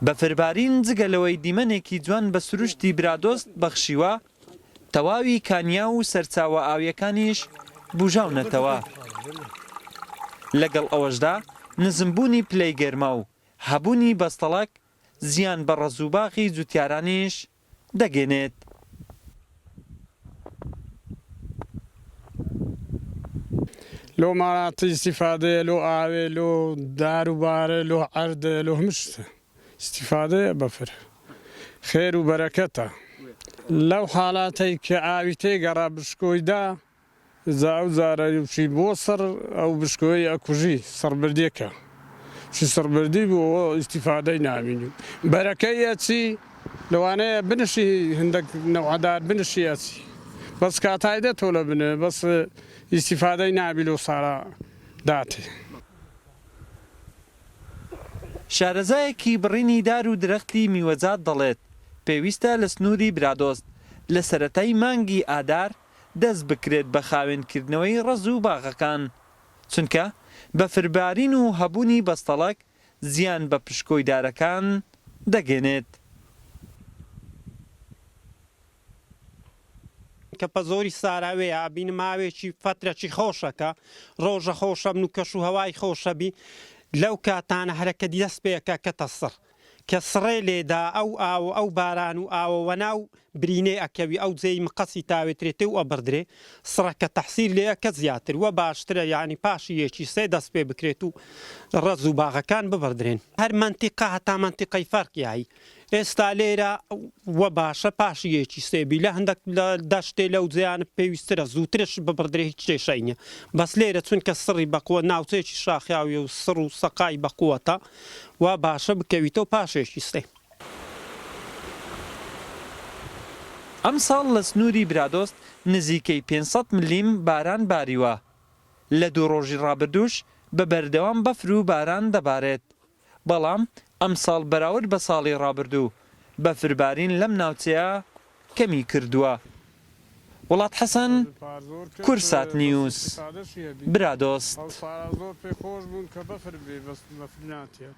بەفربارین جگە لەوەی دیمەنێکی جوان بە سروشتی برادۆست بەخشیوە، تەواوی کانیاو و سەرچاوە ئاوییەکانیش بوژاونەتەوە. لەگەڵ ئەوەشدا نزمبوونی پلەی گەرما و هەبوونی بەستەڵەک زیان بە ڕەز و باغی جوتیارانیش دەگەێنێت. لۆ ماڵاتی ئیستیفادەیە لۆ ئاوێ لۆ دار و بارێ لۆ عەردێ لۆ هەموو شتێ ئیستیفادەیە بەفر خێر و بەرەکەتە لەو حاڵاتەی کە ئاوی تێگەڕا بشکۆی دا جا ئەو جارە یوچی بۆ سڕ ئەو بشکۆی ئەکوژی سڕبردیەکە چی سڕبردی بۆ ئیستیفادەی نابینی بەرەکەی ئەچی لەوانەیە بنشی هندەک نەوعەدار بنشی ئەچی بەس کاتای دە تۆ لە بنێ بەس ئیستیفادەی نابی لۆ سارا داتێ. شارەزایەکی بڕینی دار و درەختی میوەجات دەڵێت، پێویستە لە سنووری برادۆست لە سەرەتای مانگی ئادار دەست بکرێت بە خاوێنکردنەوەی ڕەز و باغەکان، چونکە بەفربارین و هەبوونی بەستەڵەک زیان بە پشکۆی دارەکان دەگەێنێت. کە پەزۆری ساراوێیە ئەبینم ئاوێکی فەترەکی خۆشەکە ڕۆژە خۆشەبن و کەش و هەوای خۆشەبی لەو کاتانە هەرەکە دەست پێ ئەکا کەتە سڕ کە سڕێ لێدا ئەو ئاوە ئەو باران و ئاوە وەناو برینێ ئەکەوی ئەو جێی مقەسی تاوێترێتێ و ئەبڕدرێ سڕەکە تەحسیر لێ ئەکە زیاتر وە باشترە یانی پاشی یەکی سێ دەست پێ بکرێت و ڕەز و باغەکان ببڕدرێن هەر مەنتیقە هەتا مەنتیقەی فەرقی هەی ئێستا لێرە وە باشە پاشی یەکی سێ بی لە هەندەک لە دەشتێ لەو جێیانە پێویسترە زووترش ببڕدرێ هیچ کێشەی نیە بەس لێرە چونکە سڕی بەقوە ناوچەیەکی شاخاویە و سڕ و سەقای بەقوەتە وا باشە بکەویتەوە پاش یەکی سێ. ئەمساڵ لە سنووری برادۆست نزیکەی 500 ملیم باران باریوە، لە دوو ڕۆژی ڕابردووش بە بەردەوام بەفر و باران دەبارێت، بەڵام ئەمساڵ بەراورد بە ساڵی ڕابردوو بەفربارین لەم ناوچەیە کەمی کردووە. وڵات حەسەن، کوردسات نیوز، برادۆست.